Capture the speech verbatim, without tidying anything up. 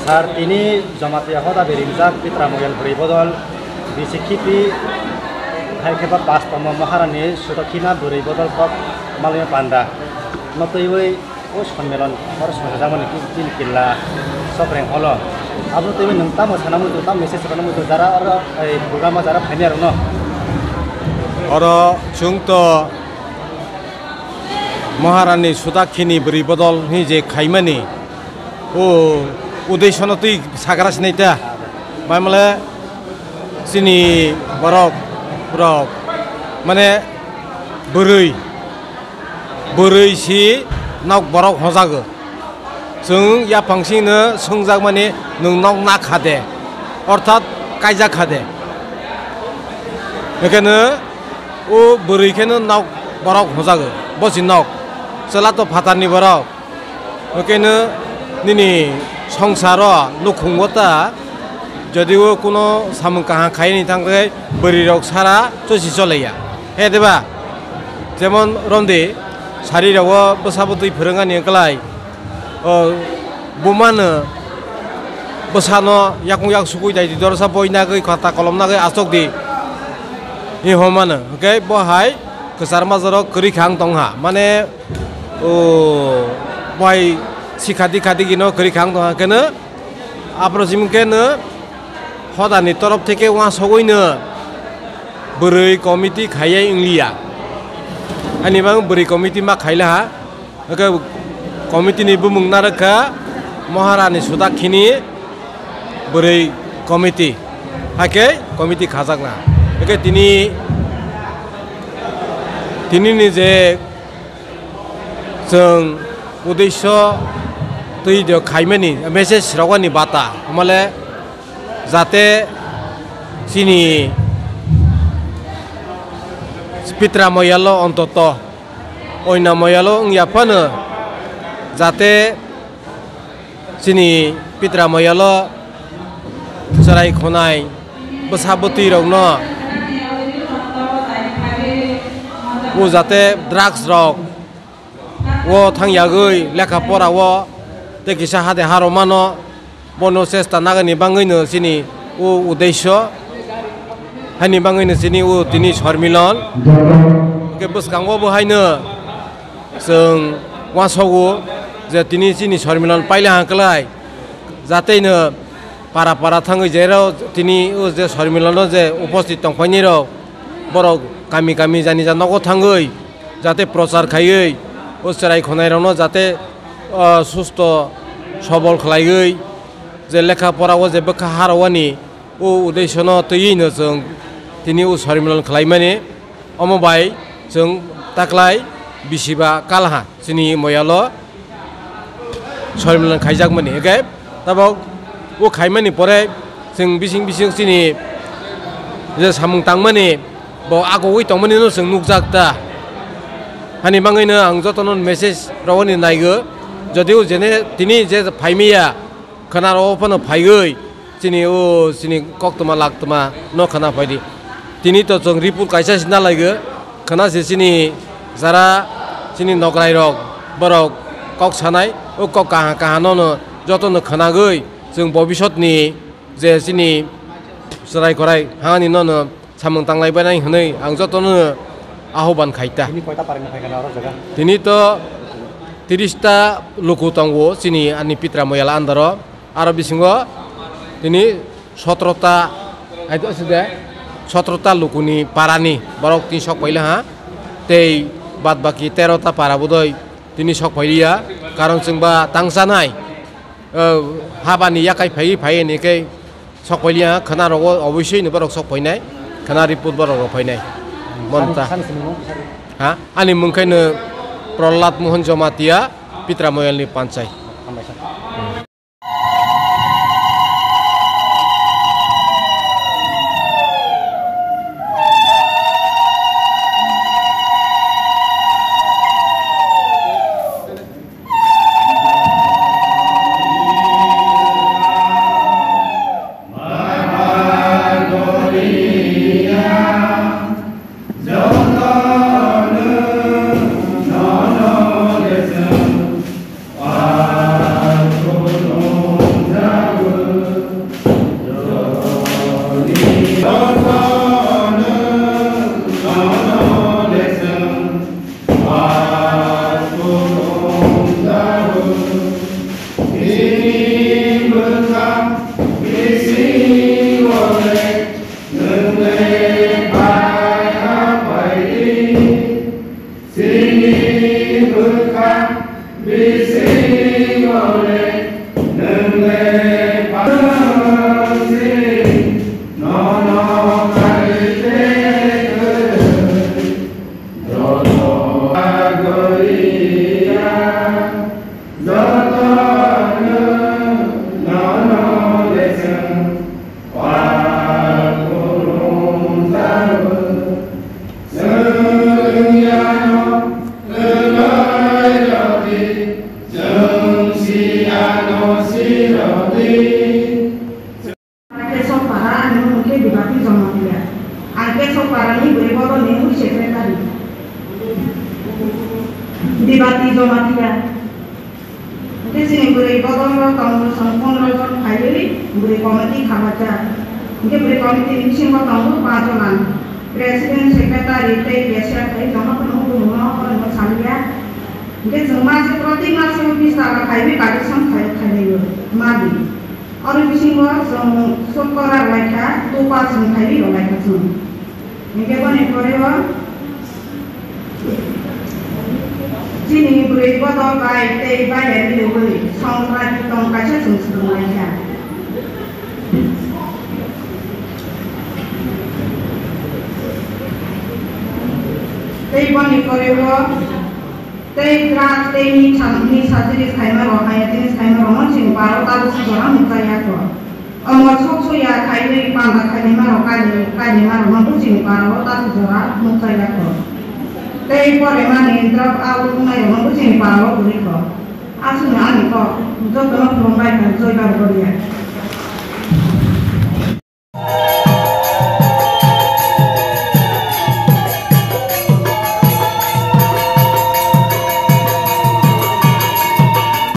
Ar tini Jamatia hoda berimjak Pitra Moyal bwrwi bodol bisi khipi hai khe ba pastomo Maharani Sudakhina bwrwi bodol kok malwino panda no twiwi o sonmelon oro songchajakmani ki-, chini killa Sokrang holo. Abo twiwi nwng tamo sana muchung, tamo message rwna muchung jara oro, ei, program o jara phaimya rokno? Oro chwng to Maharani Sudakhini bwrwi bodol hwnwi je khaimani, o uddeshono twi sagra sinai ta. Maimale chini borok rok mane bwrwi, bwrwi si nok borok hojago. Chwng yaphang singno swngjakmani, "Nwng nok na kha de?" Orthat kaijak kha de? Hwnkhe no o bwrwi kheno nok borok hojago, bo si nok. Chwla to phatarni borok. Hwnkhe no nini songsaro nukhungo ta, jodi o kuno samung kaham khaini thangkhe bwrwi rok sara chosi cholaiya. He diba? Jemon romdi sari rogo bwsa bwtwi phwrwngani wngklai. O, bumano bwsano yakung yak sukui dai di, dorsa boi nagwi, khata kolom nagwi asok di. Hi homano, hwnkhe bo hai kwchar majaro kwrwi kha ang tong ha. Mane, o, bo hai sikha di kha di gino kwrwi kha ang tong ha. Keno aphro jim keno hodani torof theke uansogwi no bwrwi committee khaiya wngliya. Ani bang bwrwi committee ma khaila ha. Hwnkhe committee ni bumung narwkha Maharani Sudakhini bwrwi committee. Hakhe committee khajakna. Hwnkhe tini, tini ni je chwng uddesho twi de khaimani message rogani bata, hwnmale jate chini Pitra moyalo ontoto oina moyalo wngya phano, jate chini Pitra moyalo chwrai khonai bwsa bwtwi rokno o jate drugs rok o thangyagwi lekha pora o tei kisa hade haromano bono chesta nagani bangwino chini o uddesho, haini bangwino chini o tini sormilon. Hwnkhe bwskango bo haino chwng uansogo je tini chini sormilon paila hangklai, jateino para para thangwi jerao tini o je sormilono je uposthit tongphainirok, borok kami kami jani ja nogo thangwi jate prochar khaiwi o chwrai khonairokno jate, o, susto sobol khlaiwi je lekha pora o je bwkha harowani o uddeshono twiwi no chwng tini o sormilon khlaimani. Omo bai chwng taklai bisiba kalha chini moyalo sormilon khaijakmani. Hwnkhe tabok o khaimani pore chwng bising bising chini je samung tangmani bo agogwi tongmani no chwng nukjak ta. Hani bangwino ang jotono message rogoni naigo, jodi o jene tini je phaimaya khwnaro phano phaiwi chini o chini koktwma laktwma no khwna phaidi. Tini to chwng report kaisa se nalaigo, khwna se chini jara chini nokrai rok borok kok sanai, o kok kaha kaha no no joto no khwnagwi chwng bobisot ni je chini chwrai korai hani no no samung tanglai bainai hwnwi ang jotono ahoban khai ta. Tini koita parani phaikha na oro jaga? Tini to tiris ta luku tongo chini ani Pitra moyal andaro. Aro bisingo tini sotro ta, ai to side, sotro ta lukuni parani borok tini sok paila ha. Tei bad baki tero ta para bodoi tini sok pailiya. Karon chwngba tangsanai. O, habani yakai phaiwi phaiwi ni khe sok pailiya, khwna rogo oboisoi ni borok sok painai, khwna report borok rok painai. Monta. Sani, sani sini mo, sani. Ha? Ani mung khe no Prahlad Mohan Jamatia, Pitra Moyal ni panchai. Hambai sir. Kesok para ani mung khe Dibati Jamatia. Ang Kesok para ni bwrwi bodol ni mui secretary. Dibati Jamatia. Hingke chini bwrwi bodol o tongo chwng pondro jon phaiwi bwrwi committee khabacha. Hingke bwrwi committee ni bisingo tongo panch jona. President, secretary tei cashier tei jono phano hukumuno phano saliya. Hingke chwng mase proti mase o bis taka khaiwi collection khai-, khainai o madi. Oro bisingo chwng sotko rok laikha, two percent khaiwi rok laikha chwng. Hingke boni pore o chini bwrwi bodol bai tei bai ya milwi songkrai tong kaisa chwng swrwng laikha. Tei boni pore o tei drugs tei nisa, nisa jinis khaima rok, haya jinis khaima rok no chini para o tabuk jora nukjak ya kho. Omo sok soya khainwi panda khainwi mano kainwi, kainwi mano no bo chini para o tabu jora nukjak ya kho. Tei pore mani drop out wngnai rok no bo chini para o kwrwi kho. Aswkno ani kok jotono khulumbai kha, joy bar goria.